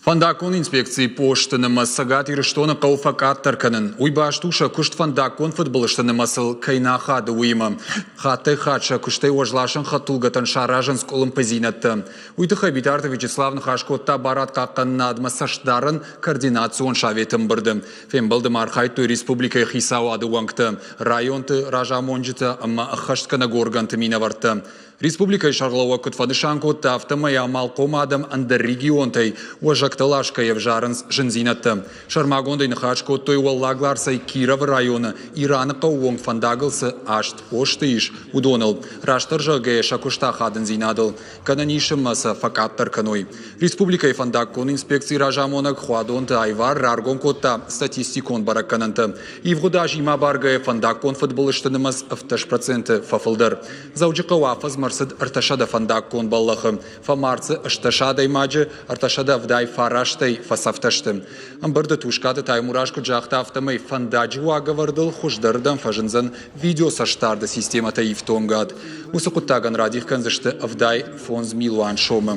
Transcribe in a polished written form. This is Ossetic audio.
Фӕндаггон инспекцийы посты нымӕц Цӕгат Ирыстоны хъӕуы фӕкъаддӕр кӕнын. Уый баст у сӕ куыст фӕндаггон фыдбылызты нымӕцыл кӕй нӕ ахады, уыимӕ. Хаттӕй-хатт сӕ куыстӕй уӕзласӕн хӕдтулгӕтӕн саразынц къуылымпыдзинӕдтӕ. Уый тыххӕй Битарты Вячеслав ныхас кодта барадхъахъхъӕнынадмӕ цӕстдарӕн координацион советы ӕмбырды. Фембӕлды ма архайдтой республикӕйы хицауады уӕнгтӕ, районты разамонджытӕ ӕмӕ ӕххӕстгӕнӕг органты минӕвӕрттӕ. Республикӕйы сӕргълӕууӕг куыд фӕнысан кодта, афтӕмӕй амалхъом адӕм ӕндӕр регионтӕй уӕзӕгтӕ ласгӕйӕ ӕвзарынц зындзинӕдтӕ. Сӕрмагондӕй ныхас кодтой Уӕллаг Ларсӕй Кировы районы Ираны хъӕуы онг фӕндагыл цы аст посты ис, уыдоныл. Растдӕр зӕгъгӕйӕ, сӕ куыст ахадындзинадыл. Гӕнӕн ис ӕмӕ сӕ фӕкъаддӕр кӕной. Республикӕйы фӕндаггон инспекцийы разамонӕг Хуадонты Айвар раргом кодта статистикон бӕрӕггӕнӕнтӕ. Ивгъуыд азимӕ абаргӕйӕ фӕндаггон фыдбылызты нымӕц 17% фӕфылдӕр. Дзӕуджыхъӕуы афӕдзмӕ ӕрцыд 300 фӕндаггон бӕллӕхы, фӕмард дзы 80 адӕймаджы, 379-ӕй фӕцӕфтӕ сты. Ӕмбырды Тускъаты Таймураз куыд загъта, афтӕмӕй фӕндаджы уагӕвӕрдыл хуыздӕрырдӕм фӕзындзӕн видеоцӕстдарды системӕтӕ ифтонгад. Уыцы хъуыддагӕн радих кӕндзысты 75 милуан сомы.